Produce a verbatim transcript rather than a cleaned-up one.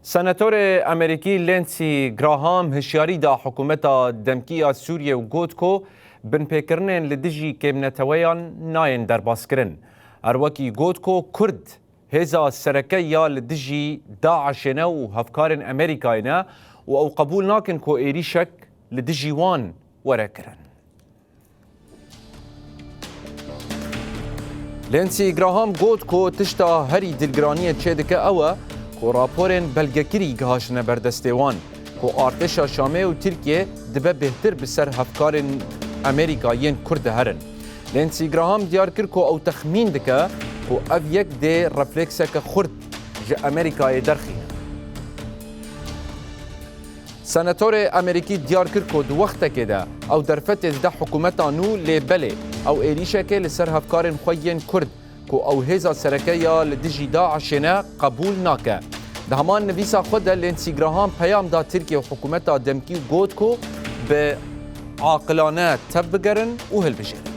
Senatorê Amerîkî Lindsey Graham hişyarî da hikûmeta demkî ya Sûriyê û got ku binpêkirinên li dijî kêmneteweyan nayên derbazkirin. Her wekî got ku Kurd hêza sereke ya li dijî DAIŞê ne û hevkarên Amerîkayê ne û ew qebûl nakin ku êrîşek li dijî wan were kirin. Lindsey Graham got ku tişta herî dilgiraniyê çêdike ew e ku raporên belgekirî gihaştine ber destê wan ku artêşa Şamê û Tirkiyê dibe bêhtir bi ser hevkarên Amerîka yên Kurd de herin. Lindsey Graham diyar kir ku ew texmîn dike ku ev yek dê reflêkseke xurt ji Amerîkayê derxîne. Senatorê Amerîkî diyar kir ku di wextekê de ew derfetê dide hikûmeta nû, lê belê ew êrîşekê li ser hevkarên xwe yên Kurd ku ew hêza sereke ya li dijî DAIŞê ne qebûl nake. Di heman nivîsa xwe de Lindsey Graham peyam da Tirkiye û hikûmeta demkî û got ku bi aqilane tev bigerin û hilbijêrin.